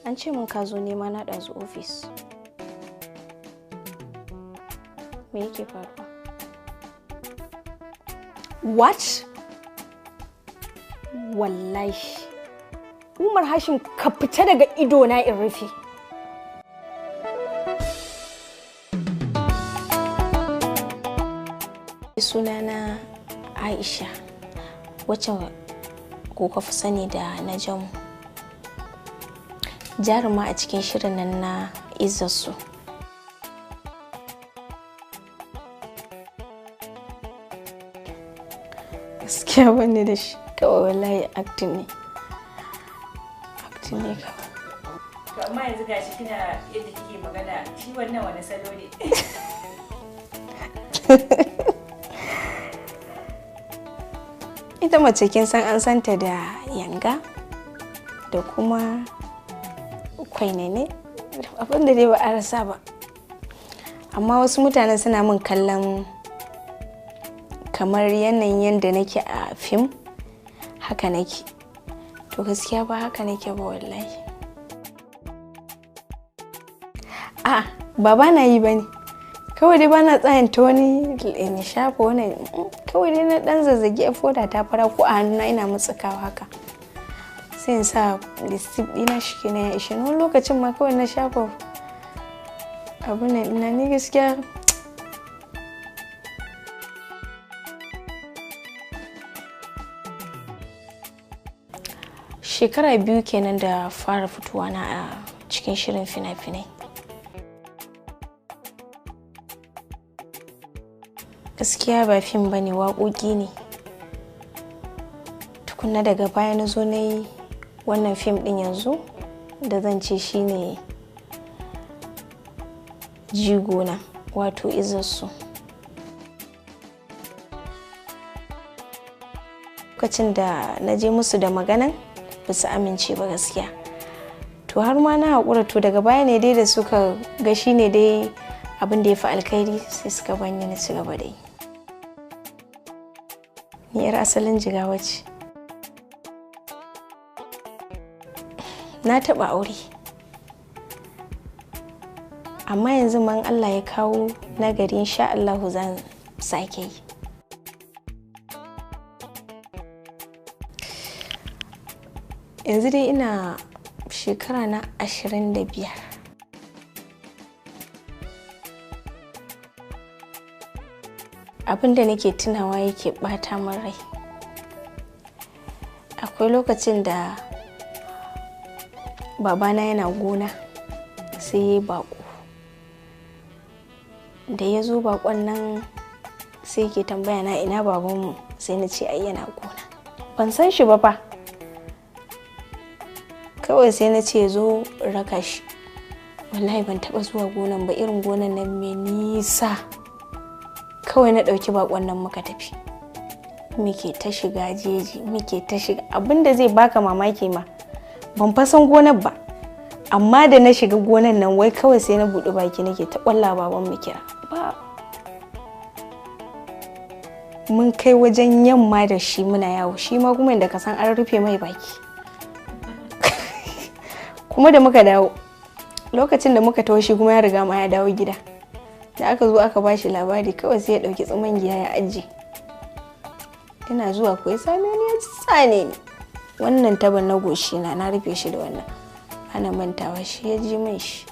An ce min ka zo nema na ɗazu ofis. Me yake faruwa? What? Wallahi. Umar Hashim, ka fita daga ido na in rufe. Sunana Aisha, wacce kuka fi sani da Najamu. Jaruma a cikin shirin nan na Izzarsu. Gaskiya bane da shi, kawai wallahi acting ne. Acting ne kawai. To amma yanzu gashi kina yadda kike magana, shi wannan wani salo ne? Ita mace kin san an santa da yanga da kuma kwainene, abin da dai ba a rasa ba. Amma wasu mutanen suna min kallon kamar yanayin yadda nake a fim, haka nake. To gaskiya ba haka nake ba wallahi. A'a, ba ba na yi ba ne. Kawai dai ba na tsayanta wani in shafa wani, kawai dai na ɗan zazzage a foda ta fara ko a hannuna ina mutsukawa haka. Sai in sa lipstick ɗina shi kenan ya ishe ni. Wani lokacin ma kawai na shafa abun nan ɗina ni gaskiya. Shekara 2 kenan da fara fitowa na a cikin shirin fina-finai. Gaskiya ba fim ba ne, waƙoƙi ne. Tukunna daga baya na zo na yi wannan fim ɗin yanzu da zan ce shine jigona, wato Izzarsu. Lokacin da na je musu da maganan, ba su amince ba gaskiya. To har ma na haƙura, to daga baya ne dai da suka ga shine dai abin da ya fi alkhairi sai suka bani na ci gaba da yi. Ni 'yar asalin Jigawa ce. Na taɓa aure. Amma yanzu man Allah ya kawo nagari insha Allahu zan sake yi. Yanzu dai ina shekara na 25. Abin da nake tunawa yake ɓata min rai. Akwai lokacin da babana yana gona sai ya yi baƙo. Da ya zo baƙon nan sai yake tambaya na ina babanmu, sai na ce ai yana gona. Ban san shi ba fa. Kawai sai na ce zo raka shi. Wallahi ban taɓa zuwa gonan ba, irin gonan nan mai nisa. Kawai na ɗauki baƙon nan muka tafi. Muke ta shiga jeji, muke ta shiga. Abin da zai baka mamaki ma, ban fa san gonar ba. Amma da na shiga gonan nan wai kawai sai na buɗe baki nake ta ƙwalla baban mu kira. Ba. Mun kai wajen yamma da shi muna yawo, shi ma kuma inda ka san an rufe mai baki. Kuma da muka dawo, lokacin da muka taho shi kuma ya riga ma ya dawo gida. Da aka zo aka bashi labari kawai sai ya ɗauki tsuman giya ya ajiye. Ina zuwa ko ya same ni ya tsane ni. Wannan taban na goshi na, na rufe shi da wannan. Ana mantawa shi ya ji min shi.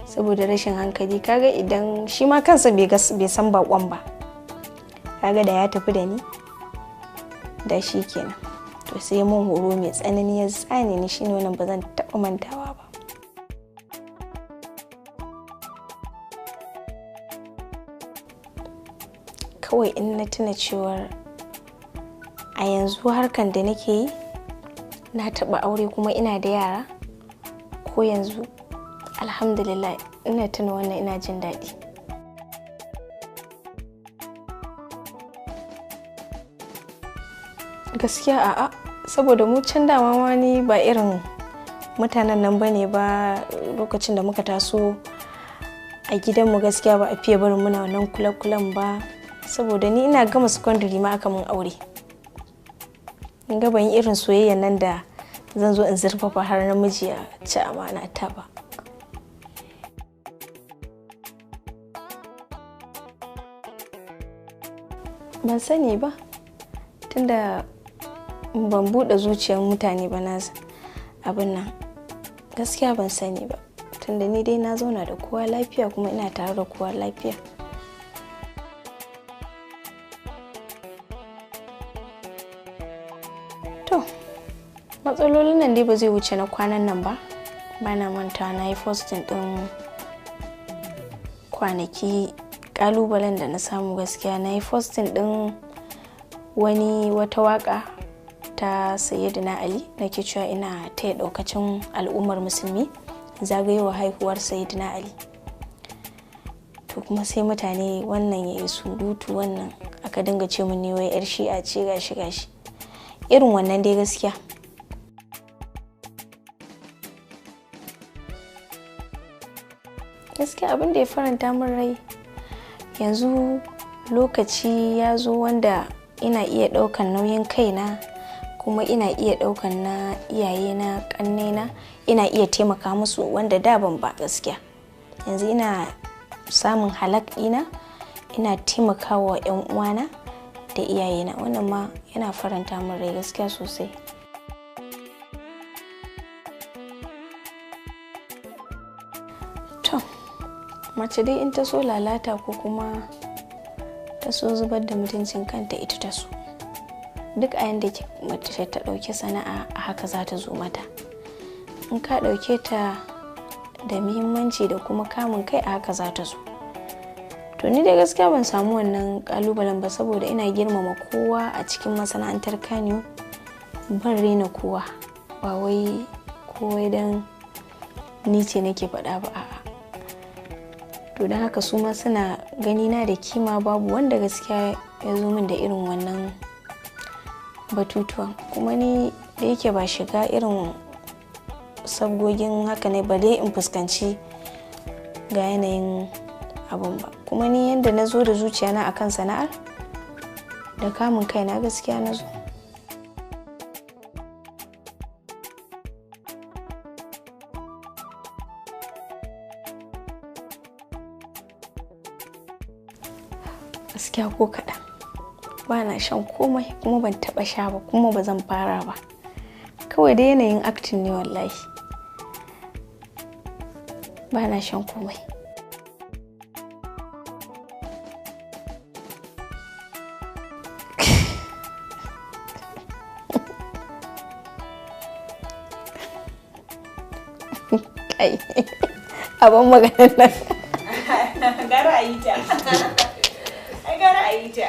Saboda rashin hankali, kaga idan shi ma kansa bai san baƙon ba. Kaga da ya tafi da ni, da shi kenan. To sai mun horo mai tsanani ya tsane ni, shine wannan ba zan taɓa mantawa ba. Kawai in na tuna cewar a yanzu harkan da nake yi, na taɓa aure kuma ina da yara, ko yanzu alhamdulillah ina tuna wannan ina jin daɗi. Gaskiya a'a, saboda mu can dama ma ni ba irin mutanen nan bane ba. Lokacin da muka taso a gidanmu gaskiya ba a fiye barin muna wannan kula-kulan ba. Saboda ni ina gama secondary ma aka mun aure. Ga ban yi irin soyayyan nan da zan zo in zurfafa har namiji ya ci amana ta ba. Ban sani ba, tunda ban buɗe zuciyar mutane ba na abin nan. Gaskiya ban sani ba, tunda ni dai na zauna da kowa lafiya kuma ina tare da kowa lafiya. To, matsalolin nan dai ba zai wuce na kwanan nan ba. Bana manta na yi posting ɗin kwanaki ƙalubalen da na samu gaskiya. Na yi posting ɗin wani wata waƙa ta Sayyidina Ali, nake cewa ina taya ɗaukacin al'ummar musulmi zagayowar haihuwar Sayyidina Ali. To kuma sai mutane wannan ya yi surutu, wannan aka dinga ce mun ni wai 'yar Shi'a ce, gashi gashi. Irin wannan dai gaskiya. Gaskiya abin da ya faranta min rai yanzu, lokaci ya zo wanda ina iya ɗaukan nauyin kaina, kuma ina iya ɗaukan na iyayena, ƙannena, ina iya taimaka musu wanda da ban ba gaskiya. Yanzu ina samun halak ɗina, ina taimakawa 'yan uwana da iyayena. Wannan ma yana faranta min rai gaskiya sosai. To, mace dai in ta so lalata ko kuma ta so zubar da mutuncin kanta, ita ta so. Duk a yanda mace ta ɗauki sana'a, a haka za ta zo mata. In ka ɗauke ta da muhimmanci da kuma kamun kai, a haka za ta zo. To ni dai gaskiya ban samu wannan ƙalubalen ba, saboda ina girmama kowa a cikin masana'antar Kannywood. Ban rena kowa, ba wai kowai dan ni ce nake faɗa ba, a'a. To don haka su ma suna ganina da kima, babu wanda gaskiya ya zo min da irin wannan batutuwan. Kuma ni da yake ba shiga irin sabgogin haka ne ba dai in fuskanci ga yanayin abun ba. Kuma ni yanda na zo da zuciyana akan sana'ar da kamun kaina gaskiya na zo. Gaskiya ko kaɗan ba na shan komai, kuma ban taɓa sha ba, kuma ba zan fara ba. Kawai dai yanayin acting ne wallahi. Ba na shan komai. Kai, abin maganar nan. Gara a yi ta. Ai gara a yi ta.